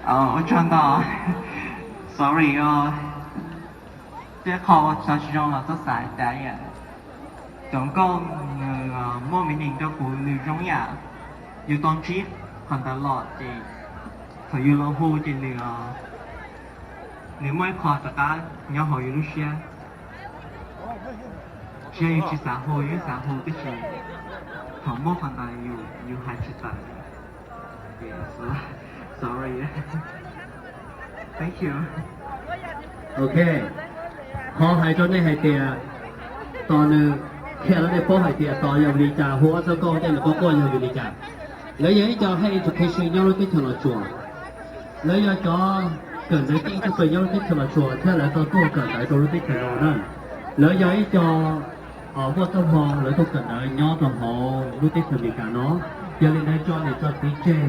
Ua tsaug ntau. Sorry os, tej qho xav tsis zoo los txhob xav cas yom. Cov nkauj nws muaj meaning rau kuv nws zoo yam yus tau ntsib qhov ntawd los ces thaum yus los hu ces nws, nws muaj ib qho rov qab nyob hauv yus lub siab. Tsis yog yus tsis xav hu, yus xav hu tiam sis thaum muaj qhov ntawd yus, yus hais tsis tawm. Sorry. Thank you. Ok, qhov hais rau nej hais tias, tos nws qhia rau nej paub hais tias tos yog vim li cas hu ob txoj nkauj tej nws quaj quaj yog vim li cas. Lawv yog ib co higher education nyob lub teb chaws Los Tsuas. Lawv yog cov kawm ntawv ceeb tshaj plaws nyob lub teb chaws Los Tsuas thiab lawv tau tuaj kawm ntawv rau lub teb chaws no na. Lawv yog ib co muaj txoj hmoo lawv tuaj kawm ntawv nyob rau hauv lub teb chaws Amelikas no. Yog li ntawd tso niam tso txiv tseg,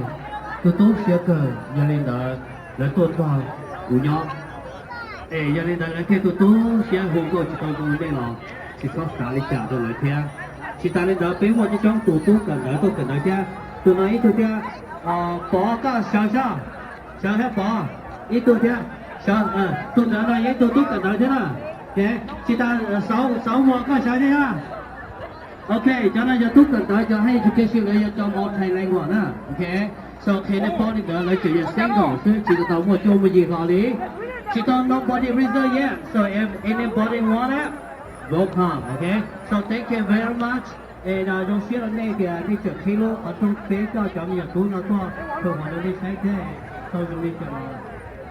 tu tub siab kawg, yog li ntawd lawv tuaj nrog kuv nyob. Es yog li ntawd lawv thiaj tu tub siab hu nkauj tsis tau zoo li nej los tsis txhob xav li cas rau lawv thiab. Tsis tas li ntawd peb muaj coob coob tus tub kawm ntawv tuaj kawm ntawv thiab. Tus no ib tug thiab, Pov koj sawv sab, sawv thiab Pov, ib tug thiab, tus ntawd no yog ib tug tub kawm ntawv thiab na. Tsis tas Xauv Muas koj sawv thiab na. Ok, cov no yog tub kawm ntawv, cov higher education lawv yog cov multilingual na. Ok, so qhia nej paub li ntawd, lawv tseem yog single xwb, tsis tau muaj cuab muaj yig hlo li. Tsis tau, nobody reserve yet, so if anybody want it, welcome, ok? So thank you very much. Es zoo siab rau nej tias nej tseem qhib lub qhov rooj peb coj cov me nyuam tub no tuaj, thaum uas nej saib thiab tau zoo li cas los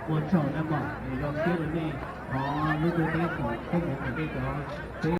ua tsaug nawb mog. Es zoo siab rau nej, thov lub ntuj teb foom koob hmoov rau nej cov peb